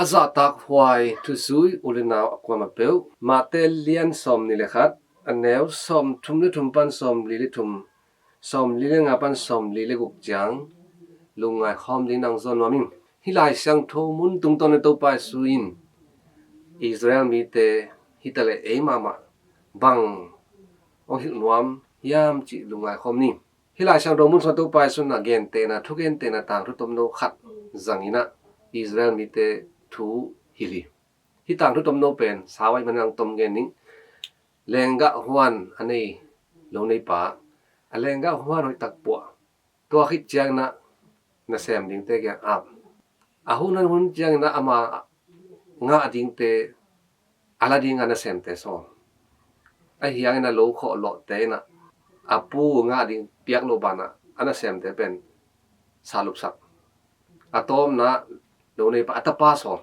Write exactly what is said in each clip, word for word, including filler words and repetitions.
A zahtak huai thuzui u le nau a kuamah peuh, Mate lian sawmnih le khat, a neu sawmthum le thum pan sawmli le thum, sawmli le nga pan sawmli le guk ciang lungngai khawm ding nang zawn nuam ing. Hih Lai Siangtho mun tungtawn le Topa Jesu in Israel mite hi taleh ei mahmah bang hong hilh nuam hiam cih lungngai khawm ni. Hih Lai Siangtho mun sungah Topa Jesu in a gentehna, thugentehna tangthu tomno khat zangin ah Israel mite thu hilh hi. Hih tangthu tomno pen sau ahih manin hong tom gen ning. Lenggah huan a nei lo neipa, a lenggah huan hoihtak puah, tua khit ciangin ah nasem dingte kiang ap. A hun a hun ciangin ah ama ngah dingte, a la dinga nasemte sawl. Ahi hangin a lo khawh lawhte in ah a pu ngah ding piak loh banah a nasemte pen sahlupsak. A tawpna lo neipa, a tapa sawl,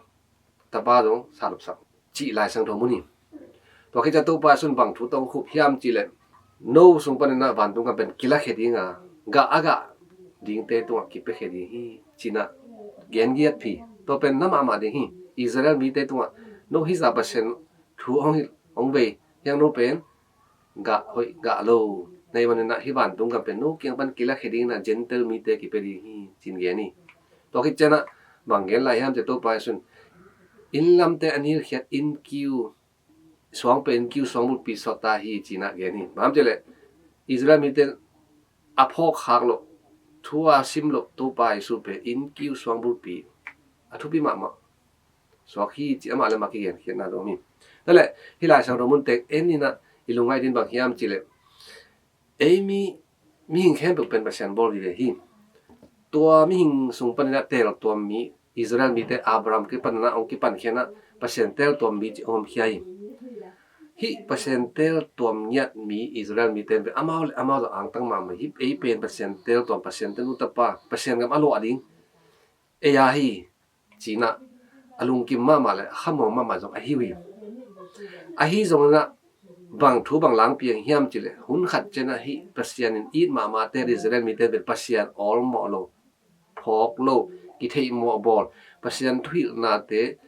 tapa zong sahlupsak cih Lai Siangtho mun hi. Tua khit ciang Topa Jesu in bang thu tawh hong khup hiam cih leh, no sung panin ah vantung gam pen kilakhia dinga, gah a gah dingte tungah kipiakhia ding hi ci-in ah gen giat phi. Tua pen na mahmah ding hi. Israel mite tungah no hih zah Pasian thu hong hilh, hong vei hiang, no pen gah hoih gah lo na hih manin ah hih vantung gam pen no kiang pan kilakhia dingin ah Gentile mite kipia ding hi ci-in gen hi. Tua khit ciang ah bang gen lai hiam cih leh Topa Jesu in, inn lamte a nilkhiat, innkiu suang pen, innkiu suang bulpi sawt ta hi ci-in ah gen hi. Bang hiam cih leh Israel mite a phawk khak loh, thu a sim loh Topa Jesu pen innkiu suang bulpi a thupi mahmah suak hi ci amah le amah kigenkhiatna dong hi. Tua leh hih Lai Siangtho mun teng en in ah i lungngaih ding bang hiam cih leh, ei mi, mihing khempeuh pen Pasian bawl vive hi. Tua mihing sung panin ah teltuam mi, Israel mite Abraham kipanin ah hong kipankhia in ah Pasian teltuam mi cih hong omkhia hi. Hih Pasian teltuam ngiat mi Israel mite pen amau le amau zong angtang mahmah hi. Ei pen Pasian teltuam, Pasian tanu tapa, Pasian gam a luah ding ei a hi ci-in ah a lungkim mahmah le a khamuang mahmah zong ahi uh hi. Ahi zongin ah bang thu bang langpi hiam cih leh, hun khat ciang ah hih Pasian in it mahmahte, Israel mite pen Pasian awlmawh lo, phawk lo, kitheihmawh bawl, Pasian thuhilhnate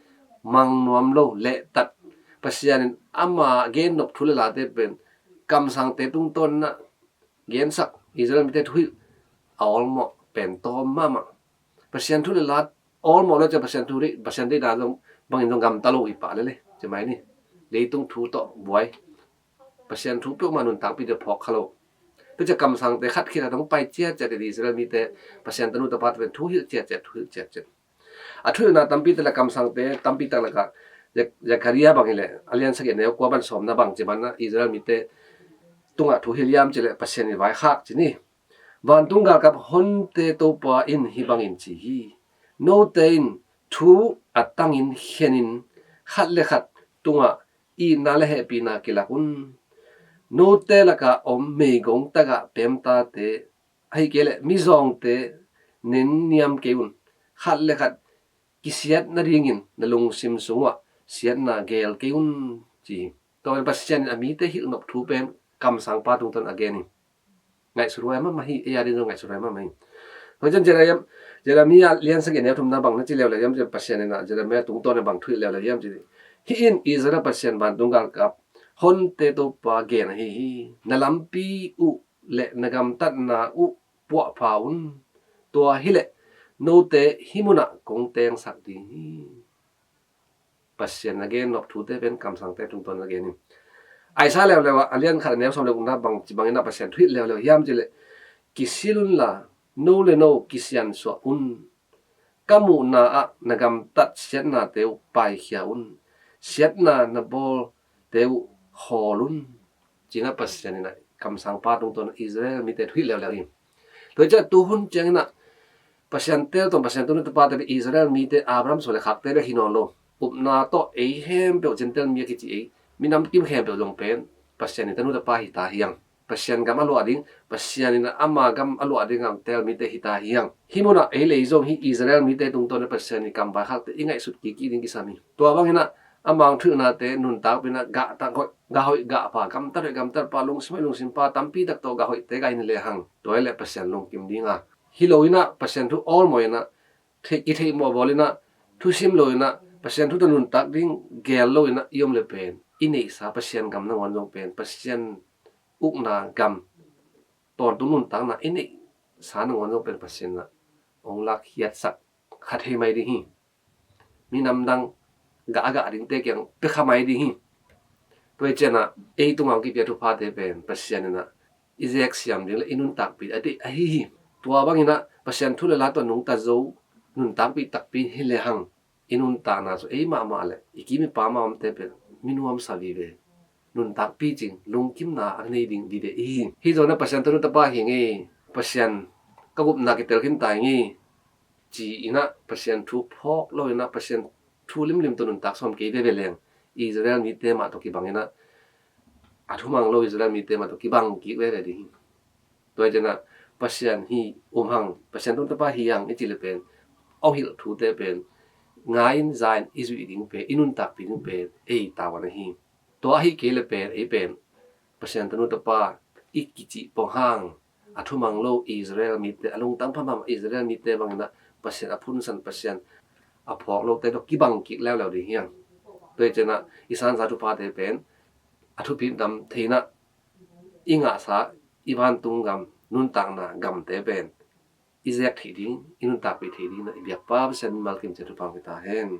mang nuam lo, lehtat, Pasian in ama gennop thu le late pen kamsangte tungtawn in ah gensak, Israel mite thuhilh a awlmawh pen tawm mahmah. Pasian thu le la awlmawh lo ciang Pasian thu deih, Pasian deihna zong bangin zong gamta lo hi pah lel e, ci mai ni. Leitung thu tawh buai, Pasian thu peuhmah nuntakpite phawk kha lo. Tua ciang kamsangte khat khit a dong pai ciatciat in Israel mite, Pasian tanu tapate pen thuhilh ciatciat, thuhilh ciatciat. A thuhilhna tampite le kamsangte tampi tak lakah Ze-, Zekaria bang hi leh, a lian sagih, a neu kua pan sawmna bang ci manin ah Israel mite tungah thu hilh hiam cih leh, Pasian in vaikhak ci ni. Vantung galkap honte Topa in hih bangin ci hi. Note in thu a tangin khenin khat le khat tungah itna le hehpihna kilak un. Note lakah om meigong tagah pemtate, ahih kei leh mizawngte nenniam kei un. Khat le khat kisiat nadingin na lungsim sungah siatna geel kei un, ci hi. Tua pen Pasian in a mite hilhnop thu pen kamsangpa tungtawn a gen hi. Ngaihsut huai mahmah hi, ei a ding zong ngaihsut huai mahmah hi. Tua ciang Jeremiah, Jeremiah lian sagih, a neu thumna bang na ci leuleu hiam cih leh, Pasian in ah Jeremiah tungtawn in bang thuhilh leuleu hiam cih leh, hih in Israel Pasian, vantung galkap honte Topa gen ahi hi. Na lampi uh le na gamtatna uh puahpha un. Tua hi leh note hih munah kong tengsak ding hi. Pasian a gennop thute pen kamsangte tungtawn a gen hi. Isaiah leuleu ah, a lian khat, a neu sawm le gukna bang ci bangin ah Pasian thuhilh leuleu hiam cih leh, kisil unla, no le no kisiansuah un. Ka muhna ah na gamtat siatnate uh paikhia un. Siatna na bawlte uh khawl un, ci-in ah Pasian in ah kamsangpa tungtawn Israel mite thuhilh leuleu hi. Tua hi ciang tuhun ciangin ah Pasian teltuam, Pasian tanu tapate bek, Israel mite, Abraham suan le khakte bek hi nawn lo, upna tawh ei khempeuh, Gentile mi a kici ei, minam kim khempeuh zong pen Pasian in tanu tapa hi ta hi hang. Pasian gam a luah ding, Pasian in ama gam a luah ding a tel mite hi ta hi hang. Hih munah ei le ei zong hih Israel mite tungtawn in Pasian i kam vaikhakte i ngaihsut kik ding kisam hi. Tua bangin ah ama thuhilhnate nuntakpih in ah gah tak hoih, gah hoih gah pha, gamtat hoih gamtat pha, lungsim hoih lungsim pha, tampi tak tawh gah hoihte gah hi lehang, tua hi leh Pasian lungkim ding a, hi lo in ah Pasian thu awlmawh in ah, thei, kitheihmawh bawl in ah, thusim lo in ah, Pasian thu tawh nuntak ding gel lo in ah i om le pen, i neihsa Pasian gam nangawn zong pen, Pasian ukna gam tawntung nuntakna i neihsa nangawn zong pen Pasian in ah hong lakkhiatsak kha thei mai ding hi. Minam dang gah a gah dingte kiang pia kha mai ding hi. Tua hi ciangin ah ei tungah hong kipia thuphate pen Pasian in ah i zek siam ding le i nuntakpih a deih ahi hi. Tua bangin ah Pasian thu le la tawh nungta zo, nuntakpih takpi hi le hang, i nuntakna cu ei mahmah le i kim i pam a omte pen mi nuamsa vive, nuntakpih cing, lungkimna a nei ding vive i hi. Hi zongin ah Pasian tanu tapa hi ing ei, Pasian ka gupna kitel khin ta ing ei, ci-in ah Pasian thu phawk lo in ah Pasian thu limlim tawh nuntak sawm kei veve leng, Israel mite mah tawh kibang in ah a thumang lo Israel mite mah tawh kibang kik veve ding hi. Tua hi ciangin ah Pasian hi um hang, Pasian tanu tapa hi hang i cih le pen, a hilh thute pen ngai in za in i zuih ding pen, i nuntakpih ding pen ei tavuan ahi. Tua ahi kei le pen ei pen Pasian tanu tapa i kicih pong hang, a thumang lo Israel mite, a lungtang phampham Israel mite bangin ah Pasian a phunsan, Pasian a phawk lote tawh kibang kik leuleu ding hi hang. Tua hi ciangin ah i sansa thuphate pen a thupit dam thei in ah i ngahsa i vantung gam, nuntakna gamte pen i zek theih ding, i nuntakpih theih ding in ah i biakpa Pasian mimal kim ciat thupha hong pia ta hen.